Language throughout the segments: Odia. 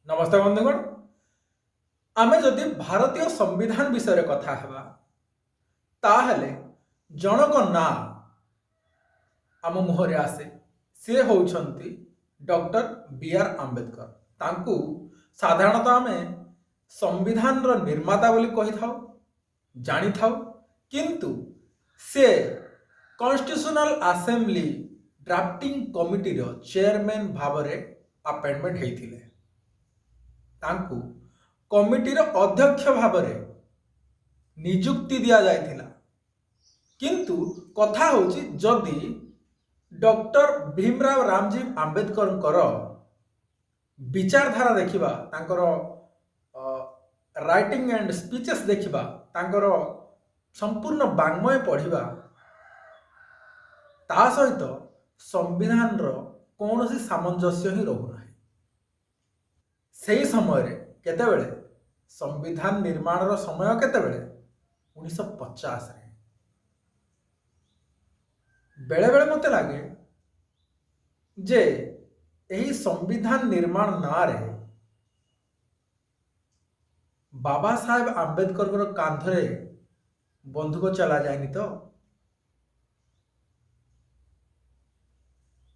ନମସ୍ତେ ବନ୍ଧୁଗଣ। ଆମେ ଯଦି ଭାରତୀୟ ସମ୍ବିଧାନ ବିଷୟରେ କଥା ହେବା, ତାହେଲେ ଜଣଙ୍କ ନାଁ ଆମ ମୁହଁରେ ଆସେ। ସେ ହେଉଛନ୍ତି ଡକ୍ଟର ବି ଆର୍ ଆମ୍ବେଦକର। ତାଙ୍କୁ ସାଧାରଣତଃ ଆମେ ସମ୍ବିଧାନର ନିର୍ମାତା ବୋଲି କହିଥାଉ, ଜାଣିଥାଉ। କିନ୍ତୁ ସେ କନଷ୍ଟିଟ୍ୟୁସନାଲ ଆସେମ୍ବଲି ଡ୍ରାଫ୍ଟିଂ କମିଟିର ଚେୟାରମ୍ୟାନ୍ ଭାବରେ ଆପଏଣ୍ଟମେଣ୍ଟ ହେଇଥିଲେ। ତାଙ୍କୁ କମିଟିର ଅଧ୍ୟକ୍ଷ ଭାବରେ ନିଯୁକ୍ତି ଦିଆଯାଇଥିଲା। କିନ୍ତୁ କଥା ହେଉଛି, ଯଦି ଡକ୍ଟର ଭୀମରାव ରାମଜୀ ଆମ୍ବେଦକରଙ୍କର ବିଚାରଧାରା ଦେଖିବା, ତାଙ୍କର ରାଇଟିଂ ଆଣ୍ଡ ସ୍ପିଚେସ୍ ଦେଖିବା, ତାଙ୍କର ସମ୍ପୂର୍ଣ୍ଣ ବାଙ୍ମୟ ପଢ଼ିବା, ତା ସହିତ ସମ୍ବିଧାନର କୌଣସି ସାମଞ୍ଜସ୍ୟ ହିଁ ରହୁନାହିଁ। ସେହି ସମୟରେ କେତେବେଳେ, ସମ୍ବିଧାନ ନିର୍ମାଣର ସମୟ କେତେବେଳେ, 1950ରେ, ବେଳେବେଳେ ମୋତେ ଲାଗେ ଯେ ଏହି ସମ୍ବିଧାନ ନିର୍ମାଣ ନାଁରେ ବାବା ସାହେବ ଆମ୍ବେଦକରଙ୍କର କାନ୍ଧରେ ବନ୍ଧୁକ ଚଲାଯାଏନି ତ?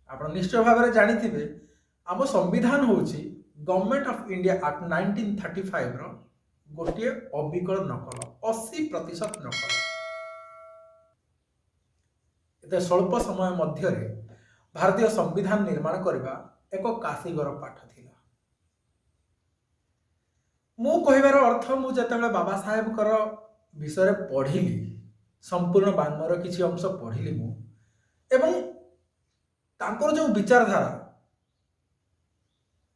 ଆପଣ ନିଶ୍ଚୟ ଭାବରେ ଜାଣିଥିବେ, ଆମ ସମ୍ବିଧାନ ହେଉଛି ଗଭର୍ଣ୍ଣମେଣ୍ଟ ଅଫ୍ ଇଣ୍ଡିଆ ଆକ୍ଟ 1935ର ଗୋଟିଏ ଅବିକଳ ନକଲ, 80% ନକଲ। ଏତେ ସ୍ୱଳ୍ପ ସମୟ ମଧ୍ୟରେ ଭାରତୀୟ ସମ୍ବିଧାନ ନିର୍ମାଣ କରିବା ଏକ କାଶିଗର ପାଠ ଥିଲା। ମୁଁ କହିବାର ଅର୍ଥ, ମୁଁ ଯେତେବେଳେ ବାବା ସାହେବଙ୍କର ବିଷୟରେ ପଢ଼ିଲି, ସମ୍ପୂର୍ଣ୍ଣ ବାଙ୍ମୟର କିଛି ଅଂଶ ପଢ଼ିଲି ମୁଁ, ଏବଂ ତାଙ୍କର ଯେଉଁ ବିଚାରଧାରା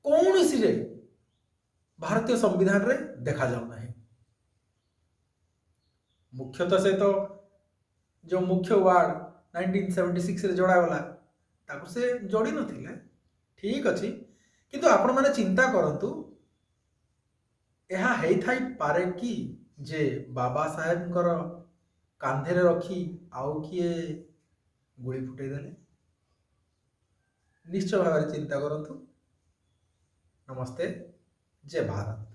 କୌଣସିରେ ଭାରତୀୟ ସମ୍ବିଧାନରେ ଦେଖାଯାଉ ନାହିଁ। ମୁଖ୍ୟତଃ ସେ ତ ଯେଉଁ ମୁଖ୍ୟ ୱାର୍ଡ 1976ରେ ଯୋଡ଼ାଗଲା, ତାକୁ ସେ ଯୋଡ଼ି ନଥିଲେ, ଠିକ୍ ଅଛି। କିନ୍ତୁ ଆପଣମାନେ ଚିନ୍ତା କରନ୍ତୁ, ଏହା ହେଇଥାଇପାରେ କି ଯେ ବାବା ସାହେବଙ୍କର କାନ୍ଧରେ ରଖି ଆଉ କିଏ ଗୁଳି ଫୁଟେଇ ଦେଲେ? ନିଶ୍ଚୟ ଭାବରେ ଚିନ୍ତା କରନ୍ତୁ। ନମସ୍ତେ, ଜୟ ଭାରତ।